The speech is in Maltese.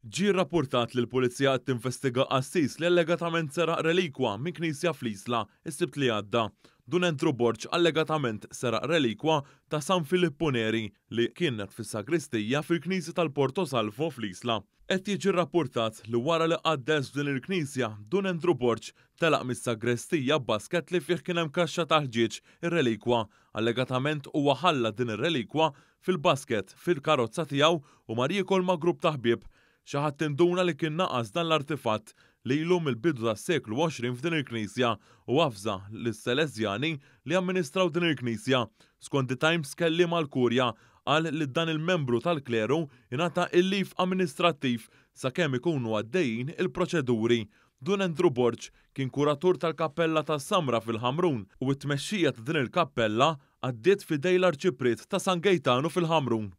Ġie rrappurtat li l-Pulizija qed tinvestiga qassis li allegatament seraq relikwa minn knisja fl-Isla s-Sibt li għadda. Dun Andrew Borg allegatament seraq relikwa ta' San Filippu Neri li kienet fis-sagristija fil-knisja tal-Porto Salvo fl-Isla. Qed jiġi rrappurtat li wara li qaddes f'din il-knisja, Dun Andrew Borg telaq mis-sagrestija b'basket li fih kien hemm kaxxa tal-ħġieġ ir-relikwa. Allegatament huwa ħalla din ir-relikwa fil-basket fil-karozza tiegħu u mar jiekol ma' grupp ta' ħbieb. Xi ħadd induna li kien naqas dan l-artifatt li ilu mill-bidu tas-seklu 20 f'din il-knisja u avża lis-Sależjani li jamministraw din il-knisja. Skont The Times kelliem għall-Kurja qal li dan il-membru tal-kleru ingħata il-leave amministrattiv sakemm ikunu għaddejjin il-proċeduri. Dun Andrew Borg kien kuratur tal-Kappella tas-Samra fil-Ħamrun u t-tmexxija ta' din il-kappella għaddiet f'idejn l-Arċipriet ta' San Gejtanu fil-Ħamrun.